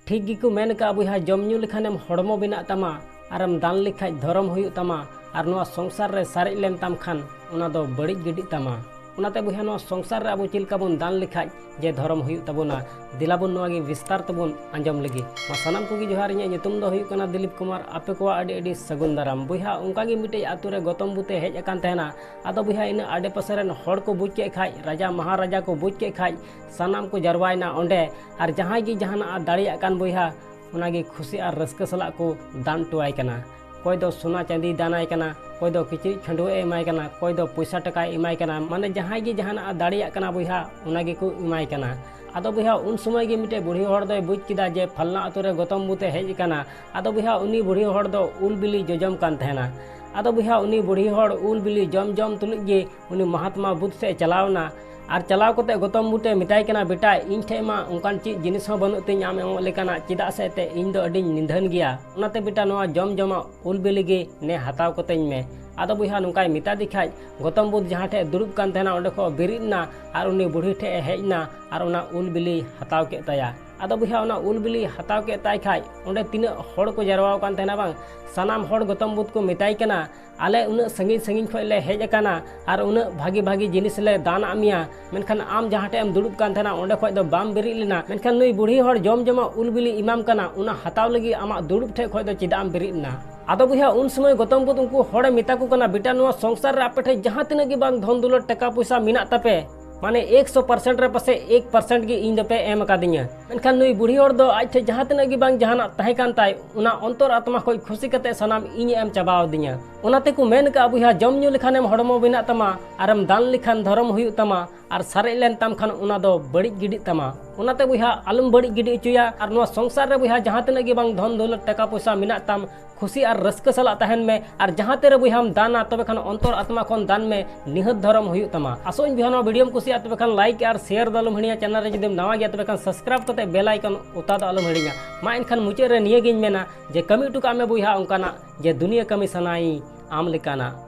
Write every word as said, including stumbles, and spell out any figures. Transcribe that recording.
ᱴᱷᱤᱠ ᱜᱮᱠᱚ ᱢᱮᱱ ᱠᱟᱜᱼᱟ ᱵᱚᱭᱦᱟ, ᱡᱚᱢ ᱧᱩ ᱞᱮᱠᱷᱟᱱᱮᱢ ᱦᱚᱲᱢᱚ ᱵᱮᱱᱟᱜ ᱛᱟᱢᱟ, ᱟᱨᱮᱢ ᱫᱟᱱ ᱞᱮᱠᱷᱟᱡ ᱫᱷᱚᱨᱚᱢ ᱦᱩᱭᱩᱜ ᱛᱟᱢᱟ, ᱟᱨ ᱱᱚᱣᱟ ᱥᱚᱝᱥᱟᱨ ᱨᱮ ᱥᱟᱨᱮᱡ ᱞᱮᱱ ᱛᱟᱢ ᱠᱷᱟᱱ ᱚᱱᱟ ᱫᱚ ᱵᱟᱹᱲᱤᱡ ᱜᱤᱰᱤᱜ ᱛᱟᱢᱟ᱾ ᱚᱱᱟᱛᱮ ᱵᱚᱭᱦᱟ, ᱱᱚᱣᱟ ᱥᱚᱝᱥᱟᱨ ᱨᱮ ᱟᱵᱚ ᱪᱮᱫ ᱞᱮᱠᱟ ᱵᱚᱱ ᱫᱟᱱ ᱞᱮᱠᱷᱟᱡ ᱡᱮ ᱫᱷᱚᱨᱚᱢ ᱦᱩᱭᱩᱜ ᱛᱟᱵᱚᱱᱟ, ᱫᱮᱞᱟ ᱵᱚᱱ ᱱᱚᱣᱟ ᱜᱮ ᱵᱤᱥᱛᱟᱨ ᱛᱮᱵᱚᱱ ᱟᱸᱡᱚᱢ ᱞᱮᱜᱮ᱾ ᱢᱟ ᱥᱟᱱᱟᱢ ᱠᱚᱜᱮ ᱡᱚᱦᱟᱨ, ᱤᱧᱟᱹᱜ ᱧᱩᱛᱩᱢ ᱫᱚ ᱦᱩᱭᱩᱜ ᱠᱟᱱᱟ ᱫᱤᱞᱤᱯ ᱠᱩᱢᱟᱨ᱾ ᱟᱯᱮ ᱠᱚᱣᱟᱜ ᱟᱹᱰᱤ ᱟᱹᱰᱤ ᱥᱟᱹᱜᱩᱱ ᱫᱟᱨᱟᱢ᱾ ᱵᱚᱭᱦᱟ, ᱚᱱᱠᱟ ᱜᱮ ᱢᱤᱫᱴᱮᱡ ᱟᱛᱳ ᱨᱮ ᱜᱚᱛᱚᱢ ᱵᱩᱛᱮ ᱦᱮᱡ ᱟᱠᱟᱱ ᱛᱟᱦᱮᱱᱟ᱾ ᱟᱫᱚ ᱵᱚᱭᱦᱟ, ᱤᱱᱟᱹ ᱟᱰᱮ ᱯᱟᱥᱮ ᱨᱮᱱ ᱦᱚᱲ ᱠᱚ ᱵᱩᱡᱽ ᱠᱮᱫ ᱠᱷᱟᱡ, ᱨᱟᱡᱟ ᱢᱟᱦᱟᱨᱟᱡᱟ ᱠᱚ ᱵᱩᱡᱽ ᱠᱮᱫ ᱠᱷᱟᱡ, ᱥᱟᱱᱟᱢ ᱠᱚ ᱡᱟᱨᱣᱟᱭᱮᱱᱟ ᱚᱸᱰᱮ᱾ ᱟᱨ ᱡᱟᱦᱟᱸᱭ ᱜᱮ ᱡᱟᱦᱟᱱᱟᱜ ᱫᱟᱲᱮᱭᱟᱜ ᱠᱟᱱ ᱵᱚᱭᱦᱟ, ᱚᱱᱟᱜᱮ ᱠᱷᱩᱥᱤ ᱟᱨ ᱨᱟᱹᱥᱠᱟᱹ ᱥᱟᱞᱟᱜ ᱠᱚ ᱫᱟᱱ ᱦᱚᱴᱚᱣᱟᱭ ᱠᱟᱱᱟ᱾ ᱚᱠᱚᱭ ᱫᱚ ᱥᱚᱱᱟ ᱪᱟᱸᱫᱤᱭ ᱫᱟᱱᱟᱭ ᱠᱟᱱᱟ, ᱚᱠᱚᱭ ᱫᱚ ᱠᱤᱪᱨᱤᱡ ᱠᱷᱟᱹᱰᱩᱣᱟᱹᱜ ᱮ ᱮᱢᱟᱭ ᱠᱟᱱᱟ, ᱚᱠᱚᱭ ᱫᱚ ᱯᱚᱭᱥᱟ ᱴᱟᱠᱟᱭ ᱮᱢᱟᱭ ᱠᱟᱱᱟ᱾ ᱢᱟᱱᱮ ᱡᱟᱦᱟᱸᱭ ᱜᱮ ᱡᱟᱦᱟᱱᱟᱜ ᱫᱟᱲᱮᱭᱟᱜ ᱠᱟᱱᱟ ᱵᱚᱭᱦᱟ, ᱚᱱᱟ ᱜᱮᱠᱚ ᱮᱢᱟᱭ ᱠᱟᱱᱟ᱾ ᱟᱫᱚ ᱵᱚᱭᱦᱟ, ᱩᱱ ᱥᱚᱢᱚᱭ ᱜᱮ ᱢᱤᱫᱴᱮᱡ ᱵᱩᱲᱦᱤ ᱦᱚᱲ ᱫᱚᱭ ᱵᱩᱡᱽ ᱠᱮᱫᱟ ᱡᱮ ᱯᱷᱟᱞᱱᱟ ᱟᱛᱳ ᱨᱮ ᱜᱚᱛᱚᱢ ᱵᱩᱛ ᱮ ᱦᱮᱡ ᱟᱠᱟᱱᱟ᱾ ᱟᱫᱚ ᱵᱚᱭᱦᱟ, ᱩᱱᱤ ᱵᱩᱲᱦᱤ ᱦᱚᱲ ᱫᱚ ᱩᱞ ᱵᱤᱞᱤ ᱡᱚᱡᱚᱢ ᱠᱟᱱ ᱛᱟᱦᱮᱱᱟ᱾ ᱟᱫᱚ ᱵᱚᱭᱦᱟ, ᱩᱱᱤ ᱵᱩᱲᱦᱤ ᱦᱚᱲ ᱩᱞ ᱵᱤᱞᱤ ᱡᱚᱢ ᱡᱚᱢ ᱛᱩᱞᱩᱡ ᱜᱮ ᱩᱱᱤ ᱢᱟᱦᱟᱛᱢᱟ ᱵᱩᱫᱷ ᱥᱮᱫ ᱮ ᱪᱟᱞᱟᱣ ᱮᱱᱟ᱾ ᱟᱨ ᱪᱟᱞᱟᱣ ᱠᱟᱛᱮ ᱜᱚᱛᱚᱢ ᱵᱩᱫᱷ ᱮ ᱢᱮᱛᱟᱭ ᱠᱟᱱᱟ, "ᱵᱮᱴᱟ, ᱤᱧ ᱴᱷᱮᱡ ᱢᱟ ᱚᱱᱠᱟᱱ ᱪᱮᱫ ᱡᱤᱱᱤᱥ ᱦᱚᱸ ᱵᱟᱹᱱᱩᱜ ᱛᱤᱧ ᱟᱢ ᱮᱢᱚᱜ ᱞᱮᱠᱟᱱᱟᱜ, ᱪᱮᱫᱟᱜ ᱥᱮ ᱮᱱᱛᱮᱫ ᱤᱧ ᱫᱚ ᱟᱹᱰᱤᱧ ᱱᱤᱫᱷᱟᱹᱱ ᱜᱮᱭᱟ᱾ ᱚᱱᱟᱛᱮ ᱵᱮᱴᱟ, ᱱᱚᱣᱟ ᱡᱚᱢ ᱡᱚᱢᱟᱜ ᱩᱞ ᱵᱤᱞᱤ ᱜᱮ ᱱᱮ ᱦᱟᱛᱟᱣ ᱠᱟᱹᱛᱤᱧ ᱢᱮ᱾" ᱟᱫᱚ ᱵᱚᱭᱦᱟ, ᱱᱚᱝᱠᱟᱭ ᱢᱮᱛᱟ ᱫᱮ ᱠᱷᱟᱡ, ᱜᱚᱛᱚᱢ ᱵᱩᱫᱷ ᱡᱟᱦᱟᱸ ᱴᱷᱮᱡ ᱫᱩᱲᱩᱵ ᱠᱟᱱ ᱛᱟᱦᱮᱱᱟ, ᱚᱸᱰᱮ ᱠᱷᱚᱡ ᱵᱮᱨᱮᱫ ᱮᱱᱟ ᱟᱨ ᱩᱱᱤ ᱵᱩᱲᱦᱤ ᱴᱷᱮᱡ ᱮ ᱦᱮᱡ ᱮᱱᱟ ᱟᱨ ᱚᱱᱟ ᱩᱞ ᱵᱤᱞᱤ ᱦᱟᱛᱟᱣ ᱠᱮᱫ ᱛᱟᱭᱟ᱾ ᱟᱫᱚ ᱵᱚᱭᱦᱟ, ᱚᱱᱟ ᱩᱞ ᱵᱤᱞᱤ ᱦᱟᱛᱟᱣ ᱠᱮᱫ ᱛᱟᱭ ᱠᱷᱟᱡ, ᱚᱸᱰᱮ ᱛᱤᱱᱟᱹᱜ ᱦᱚᱲ ᱠᱚ ᱡᱟᱨᱣᱟ ᱟᱠᱟᱱ ᱛᱟᱦᱮᱱᱟ ᱵᱟᱝ, ᱥᱟᱱᱟᱢ ᱦᱚᱲ ᱜᱚᱛᱚᱢ ᱵᱩᱫᱷ ᱠᱚ ᱢᱮᱛᱟᱭ ᱠᱟᱱᱟ, "ᱟᱞᱮ ᱩᱱᱟᱹᱜ ᱥᱟᱺᱜᱤᱧ ᱥᱟᱺᱜᱤᱧ ᱠᱷᱚᱡ ᱞᱮ ᱦᱮᱡ ᱟᱠᱟᱱᱟ ᱟᱨ ᱩᱱᱟᱹᱜ ᱵᱷᱟᱜᱤ ᱵᱷᱟᱜᱤ ᱡᱤᱱᱤᱥ ᱞᱮ ᱫᱟᱱ ᱟᱫ ᱢᱮᱭᱟ, ᱢᱮᱱᱠᱷᱟᱱ ᱟᱢ ᱡᱟᱦᱟᱸ ᱴᱷᱮᱡ ᱮᱢ ᱫᱩᱲᱩᱵ ᱠᱟᱱ ᱛᱟᱦᱮᱱᱟ, ᱚᱸᱰᱮ ᱠᱷᱚᱡ ᱫᱚ ᱵᱟᱢ ᱵᱮᱨᱮᱫ ᱞᱮᱱᱟ, ᱢᱮᱱᱠᱷᱟᱱ ᱱᱩᱭ ᱵᱩᱲᱦᱤ ᱦᱚᱲ ᱡᱚᱢ ᱡᱚᱢᱟᱜ ᱩᱞ ᱵᱤᱞᱤ ᱮᱢᱟᱢ ᱠᱟᱱᱟ, ᱚᱱᱟ ᱦᱟᱛᱟᱣ ᱞᱟᱹᱜᱤᱫ ᱟᱢᱟᱜ ᱫᱩᱲᱩᱵ ᱴᱷᱮᱡ ᱠᱷᱚᱡ ᱫᱚ ᱪᱮᱫᱟᱜ ᱮᱢ ᱵᱮᱨᱮᱫ ᱮᱱᱟ?" ᱟᱫᱚ ᱵᱚᱭᱦᱟ, ᱩᱱ ᱥᱚᱢᱚᱭ ᱜᱚᱛᱚᱢ ᱵᱩᱫᱷ ᱩᱱᱠᱩ ᱦᱚᱲᱮ ᱢᱮᱛᱟ ᱠᱚ ᱠᱟᱱᱟ, "ᱵᱮᱴᱟ, ᱱᱚᱣᱟ ᱥᱚᱝᱥᱟᱨ ᱨᱮ ᱟᱯᱮ ᱴᱷᱮᱡ ᱡᱟᱦᱟᱸ ᱛᱤᱱᱟᱹᱜ ᱜᱮ ᱵᱟᱝ ᱫᱷᱚᱱ ᱫᱩᱞᱟᱹᱲ ᱴᱟᱠᱟ ᱯᱚᱭᱥᱟ ᱢᱮᱱᱟᱜ ᱛᱟᱯᱮ, ᱢᱟᱱᱮ ᱮᱠᱥᱚ ᱯᱟᱨᱥᱮᱱᱴ ᱨᱮ ᱯᱟᱥᱮᱡ ᱮᱠ ᱯᱟᱨᱥᱮᱱᱴ ᱜᱮ ᱤᱧ ᱫᱚᱯᱮ ᱮᱢ ᱟᱠᱟᱫᱤᱧᱟ, ᱢᱮᱱᱠᱷᱟᱱ ᱱᱩᱭ ᱵᱩᱲᱦᱤ ᱦᱚᱲ ᱫᱚ ᱟᱡ ᱴᱷᱮᱡ ᱡᱟᱦᱟᱸ ᱛᱤᱱᱟᱹᱜ ᱜᱮ ᱵᱟᱝ ᱡᱟᱦᱟᱱᱟᱜ ᱛᱟᱦᱮᱸ ᱠᱟᱱ ᱛᱟᱭ, ᱚᱱᱟ ᱚᱱᱛᱚᱨ ᱟᱛᱢᱟ ᱠᱷᱚᱡ ᱠᱷᱩᱥᱤ ᱠᱟᱛᱮ ᱥᱟᱱᱟᱢ ᱤᱧᱮ ᱮᱢ ᱪᱟᱵᱟ ᱟᱹᱫᱤᱧᱟ᱾" ᱚᱱᱟᱛᱮ ᱠᱚ ᱢᱮᱱ ᱠᱟᱜᱼᱟ, ᱵᱚᱭᱦᱟ, ᱡᱚᱢ ᱧᱩ ᱞᱮᱠᱷᱟᱱᱮᱢ ᱦᱚᱲᱢᱚ ᱵᱮᱱᱟᱜ ᱛᱟᱢᱟ, ᱟᱨᱮᱢ ᱫᱟᱱ ᱞᱮᱠᱷᱟᱱ ᱫᱷᱚᱨᱚᱢ ᱦᱩᱭᱩᱜ ᱛᱟᱢᱟ, ᱟᱨ ᱥᱟᱨᱮᱡ ᱞᱮᱱ ᱛᱟᱢ ᱠᱷᱟᱱ ᱚᱱᱟ ᱫᱚ ᱵᱟᱹᱲᱤᱡ ᱜᱤᱰᱤᱜ ᱛᱟᱢᱟ᱾ ᱚᱱᱟᱛᱮ ᱵᱚᱭᱦᱟ, ᱟᱞᱚᱢ ᱵᱟᱹᱲᱤᱡ ᱜᱤᱰᱤ ᱦᱚᱪᱚᱭᱟ, ᱟᱨ ᱱᱚᱣᱟ ᱥᱚᱝᱥᱟᱨ ᱨᱮ ᱵᱚᱭᱦᱟ, ᱡᱟᱦᱟᱸ ᱛᱤᱱᱟᱹᱜ ᱜᱮ ᱵᱟᱝ ᱫᱷᱚᱱ ᱫᱚᱞᱚᱛ ᱴᱟᱠᱟ ᱯᱚᱭᱥᱟ ᱢᱮᱱᱟᱜ ᱛᱟᱢ, ᱠᱷᱩᱥᱤ ᱟᱨ ᱨᱟᱹᱥᱠᱟᱹ ᱥᱟᱞᱟᱜ ᱛᱟᱦᱮᱱ ᱢᱮ᱾ ᱟᱨ ᱡᱟᱦᱟᱸ ᱛᱤᱨᱮ ᱵᱚᱭᱦᱟᱢ ᱫᱟᱱᱟ, ᱛᱚᱵᱮ ᱠᱷᱟᱱ ᱚᱱᱛᱚᱨ ᱟᱛᱢᱟ ᱠᱷᱚᱱ ᱫᱟᱱ ᱢᱮ, ᱱᱤᱦᱟᱹᱛ ᱫᱷᱚᱨᱚᱢ ᱦᱩᱭᱩᱜ ᱛᱟᱢᱟ᱾ ᱟᱥᱚᱜ ᱟᱹᱧ ᱵᱚᱭᱦᱟ, ᱱᱚᱣᱟ ᱵᱷᱤᱰᱤᱭᱳᱢ ᱠᱩᱥᱤᱭᱟᱜᱼᱟ, ᱛᱚᱵᱮ ᱠᱷᱟᱱ ᱞᱟᱭᱤᱠ ᱟᱨ ᱥᱮᱭᱟᱨ ᱫᱚ ᱟᱞᱚᱢ ᱦᱤᱲᱤᱧᱟ᱾ ᱪᱮᱱᱮᱞ ᱨᱮ ᱡᱩᱫᱤᱢ ᱱᱟᱣᱟ ᱜᱮᱭᱟ, ᱛᱚᱵᱮ ᱠᱷᱟᱱ ᱥᱟᱵᱥᱠᱨᱟᱭᱤᱵ ᱠᱟᱛᱮ ᱵᱮᱞ ᱟᱭᱠᱚᱱ ᱚᱛᱟ ᱫᱚ ᱟᱞᱚᱢ ᱦᱤᱲᱤᱧᱟ᱾ ᱢᱟ ᱮᱱᱠᱷᱟᱱ ᱢᱩᱪᱟᱹᱫ ᱨᱮ ᱱᱤᱭᱟᱹ ᱜᱤᱧ ᱢᱮᱱᱟ ᱡᱮ ᱠᱟᱹᱢᱤ ᱦᱚᱴᱚ ᱠᱟᱜ ᱢᱮ ᱵᱚᱭᱦᱟ ᱚᱱᱠᱟᱱᱟᱜ ᱡᱮ ᱫᱩᱱᱤᱭᱟᱹ ᱠᱟᱹᱢᱤ ᱥᱟᱱᱟᱭᱤᱧ ᱟᱢ ᱞᱮᱠᱟᱱᱟᱜ᱾